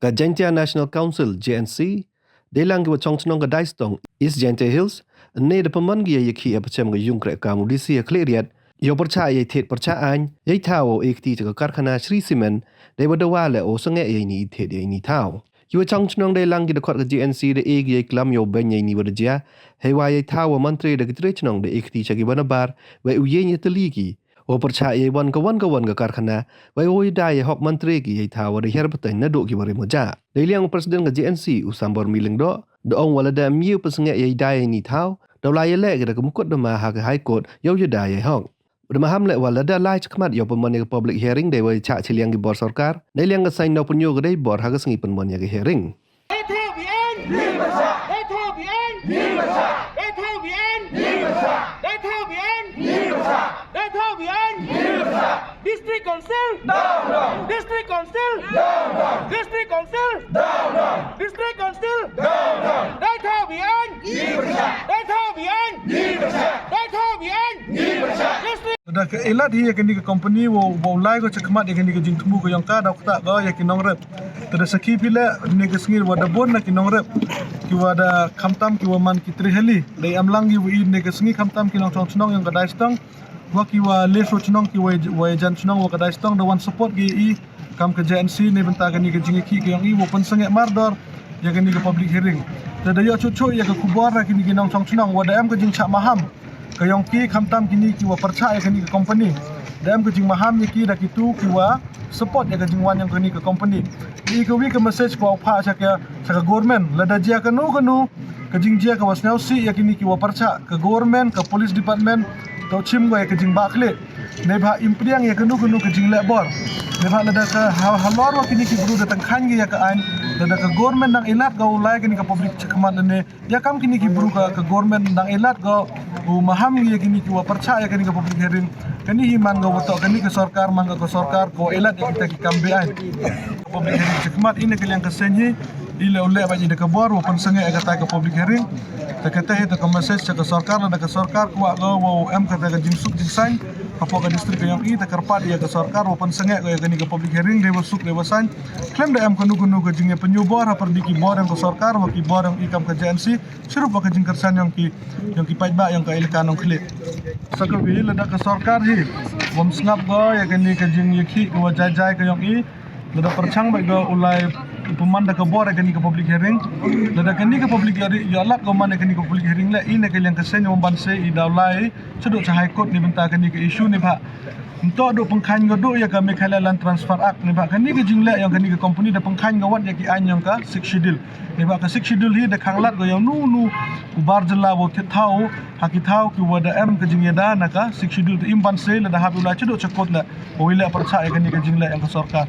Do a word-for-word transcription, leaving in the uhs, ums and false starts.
Ka Jaintia National Council, J N C, dei lang ki wa chong chnong ka Daistong, East Jaintia Hills, ne da pynman ki ya ya ki ya pachem ka yung krek kam u D C ya khlek riat, yow pyrchah ya thet pyrchah ain, ya thaw o ekti cha ka karkhana Shree Cement, dei wa dawa le o sangeh ya ini thet ya ini thaw. Ki wa chong chnong dei lang ki da kot ka J N C da e ki ya klam yow ben ya ini wa da jia, hei wa ya thaw wa mantre da ki tre chnong da ekti cha ki wa nabar, wa u ye ya tali ki, o pyrchah ya wan ka wan ka wan ka karkhana, wa o ya da ya hok mantre ki ya thaw wa da her pateng na do ki wa re moja. Dei liang u president ka J N C u Sambor Milingdo, da ong wa lada myu pa sangeh ya da ya ini thaw, da la ya le ki da ka mukot da ma ha ka High Court, yow ya da ya hok. Da ma ham le wa lada lai chakmat yow pynman ya ka public hearing dei wa ya chah chi liang ki bor sorkar, dei liang ka sain nau pynyo ka dei bor ha ka sngi pynman ya ka hearing. Dei thaw bi ain. Dei thaw bi ain. Dei thaw bi ain. Dei thaw bi ain. Dei thaw bi ain. District Council. Down, down. District Council. Down, down. District Council. Down, down. District Council. Down, down. Dei thaw bi ain. Dei thaw bi ain. Dei thaw bi ain. District. Da ka elat hi ya kani ka company wa, wa u lai ko chakmat ya kani ka jingthmu ko yong ka da kata ko ya ki nongrep. Te da sakhi phi le ne ka sngi wa da bon na ki nongrep. Ki wa da khamtam ki wa man ki trihali. Da i am lang ki wa i ne ka sngi khamtam ki nongchong chnong yong ka Daistong. Wa ki wa le so chnong ki wa, wa jan chnong wa ka Daistong da wan support ki i kam ka J N C ne bynta kani ka jingki ki yong i wa pynsangeh mardor ya kani ka public hearing. Te da yoh chuh chuh ya ka khubor na kini ki nongchong chnong wa da em ka jingchah maham ka yong ki khamtam kini ki wa pyrchah ya kani ka company. Da em ka jingmaham ya ki da ki tu ki wa support ya ka jingwan yong kani ka company. I ka wi ka message ko pha cha ka, cha ka government. Lada jia kanu kanu ka jingjia ka wa sngewsih ya kini ki wa pyrchah, ka government, ka police department, to chim ko ya ka jingbakhle. Ne ba im priang ya kanu kanu ka jingleh bor. Ne ba lada ka ha-, halor wa kini ki bru da tangkhan ya ka ain, lada ka government dang elat ko u lai kani ka public chakmat ne ya kam kini ki bru ka, ka government dang elat ko u maham ya kini ki wa pyrchah ya kani ka public hearing. Kani hi man ko wa to kani ka sorkar, man ko ka sorkar ko elat ya kita ki kam be ain. Public hearing chakmat ine ka liang ka seng hi, i le u le ba i da ka bor wa pynsangeh ya kata ka public hearing. Ta kata hi ta ka message cha ka sorkar, lada ka sorkar ko wa ko wa em kata ka jingsuk jingsain hapoh ka district ka yong i, ta kyrpad ya ka sorkar wa pynsangeh ko ya kani ka public hearing dei wa suk dei wa sain. Khlem da em kanu kanu ka jingya pynyu bor ha pyrdi ki bor yong ka sorkar wa ki bor yong i kam ka J N C, chirup wa ka jingkyrshan yong ki, yong ki paidbah yong ka elaka Nongkhlieh. Sa ka wi lada ka sorkar hi wam sngap ko ya kani ka jingya ki ka wa jai jai ka yong i, lada pyrchang ba ko u lai pynman da ka bor ya kani ka public hearing. Lada kani ka public hearing ya lak ko man ya kani ka public hearing le ine ka liang ka seng wam ban se i da u lai chaduk cha High Court ne bynta kani ka issue ne ba. Nto do pengkhan ko do ya ka Meghalaya Land Transfer Act ne ba kani ka jingleh yong kani ka company da pengkhan ko wat ya ki ain yong ka Sixth Schedule. Ne ba ka Sixth Schedule hi da khang lad ko yong nu nu u bar jylla wa thied thaw ha ki thaw ki wa da em ka jingyada na ka Sixth Schedule. Te im ban se lada hap u lai chaduk cha court le wa i le pyrchah ya kani ka jingleh yong ka sorkar.